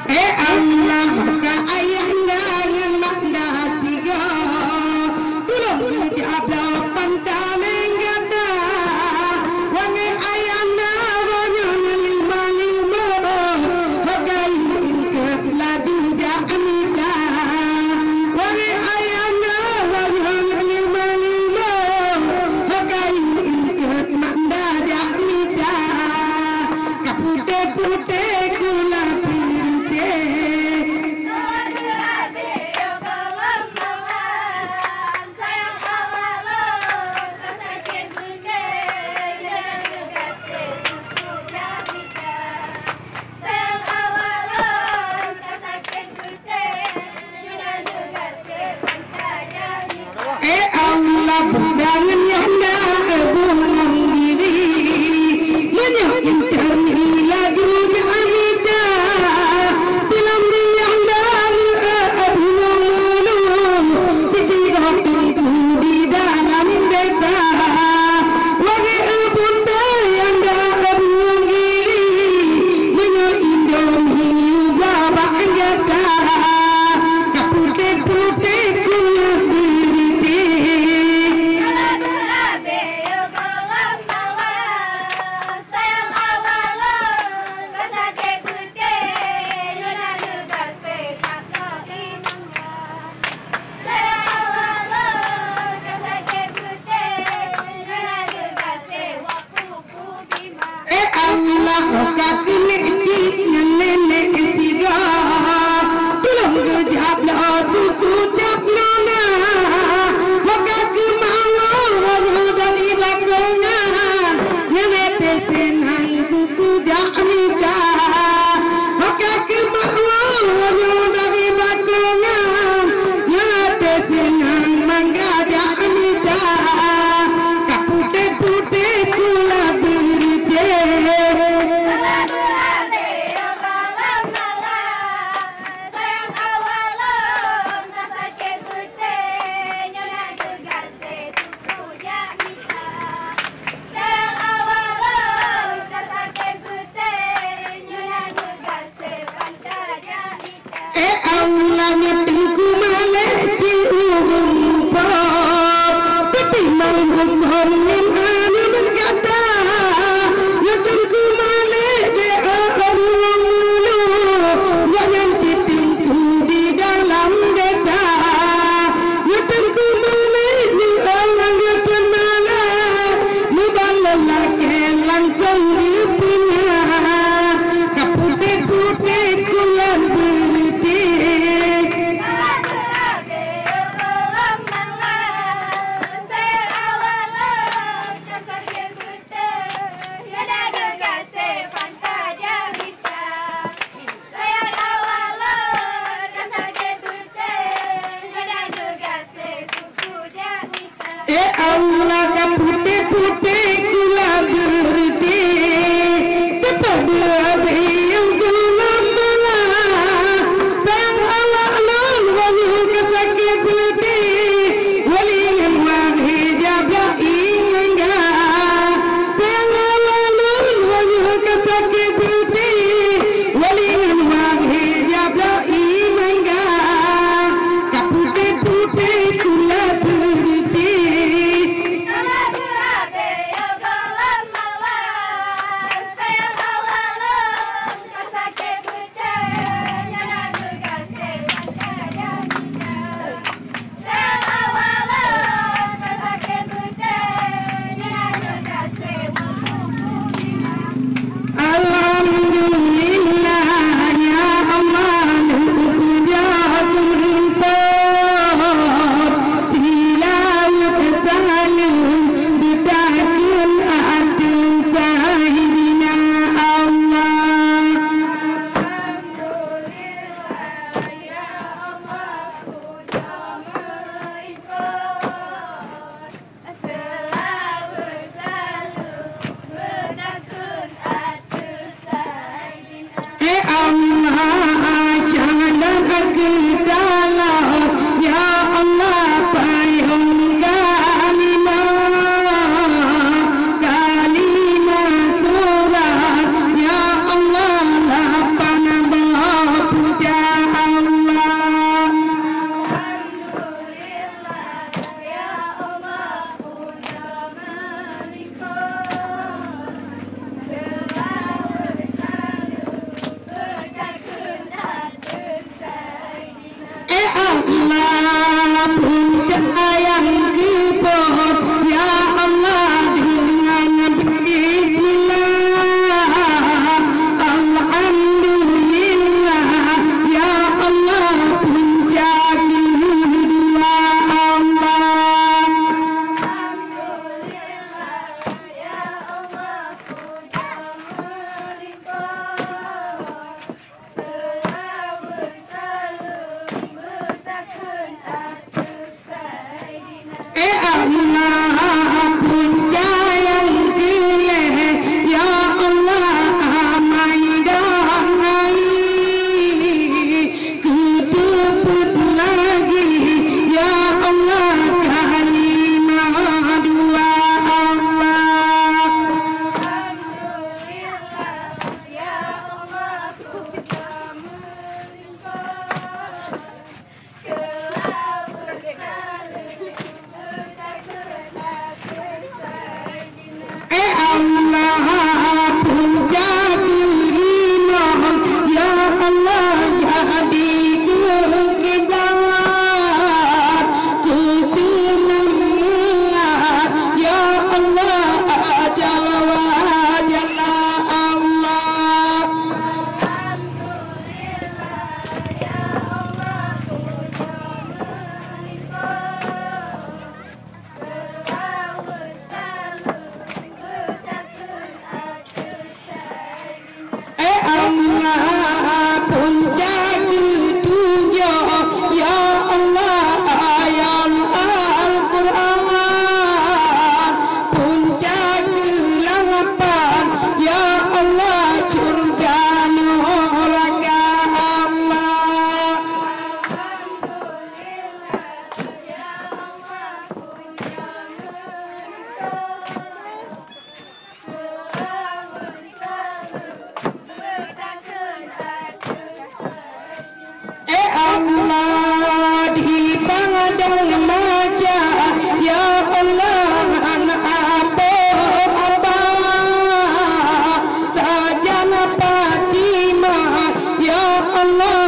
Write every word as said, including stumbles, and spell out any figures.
Eh Allah, ka ayah nda ngon mak nda sigoe, tulông geujak bloe pantaléng gata. Wahai ayah nda, roh nyoe ngon lima-lima, ho kayém eungkôt laju jak mita. Wahai ayah nda, roh nyoe ngon lima-lima, ho kayém eungkôt mak nda jak mita. Ka putéh-putéh kulah peureuteh. Eh Allah, budangan nyang na bungong diri. Meunyoe intat laju jak mita, bilang nyang na bungong meunung, siti teungku di dalam desa. Wahai bunda nyang na bungong diri, meunyoe indomi bak gata, ka putéh-putéh kulah peureuteh. Eh Allah, ka keuneuk cit ngon nenek sigoe, tulông geujak bloe susu cap nona. Ho ka keumawoe nyoe dari bakongan, nyan até seunang susu jak mita. Ho ka keumawoe nyoe dari bakongan, nyan até seunang mangga jak mita. Ka putéh-putéh kulah peureuteh. Eh Allah, nyoe Teungku Malek cit ureueng po, peutimang huköm ngon aneuk gata. Nyoe Teungku Malek deh ureueng ulu, gobnyan cit teungku di dalam desa. Nyoe Teungku Malek nyoe ureueng geupeue malée, meubalot lakée langsong geupeuna. Ka putéh-putéh kulah peureuteh. Keudalom, ya Allah, payong kalimah, kalimah surat, ya Allah, lapan boh puja Allah. Eh Allah, puja nyang keuphon, ya Allah, deungon bismillah. Alhamdulillah, ya Allah, puja keudua Allah. Eh Allah, puja nyang keu lhèe, ya Allah, amai dan ai. Keu teupeu lagi, ya Allah, kalimah dua Allah. Eh Allah, puja keu inoe, ya Allah, jadi keu keubat, keu teumeuat, ya Allah, ajawa jalla Allah. Eh Allah, puja keu tujoh, ya Allah, ayat Al-Qur'an. Puja keu lapan, ya Allah, syurga neuraka Allah. Eh Allah, di padang mahsyar, ya Allah, anak Abu Abbas, sajan Fatimah, ya Allah,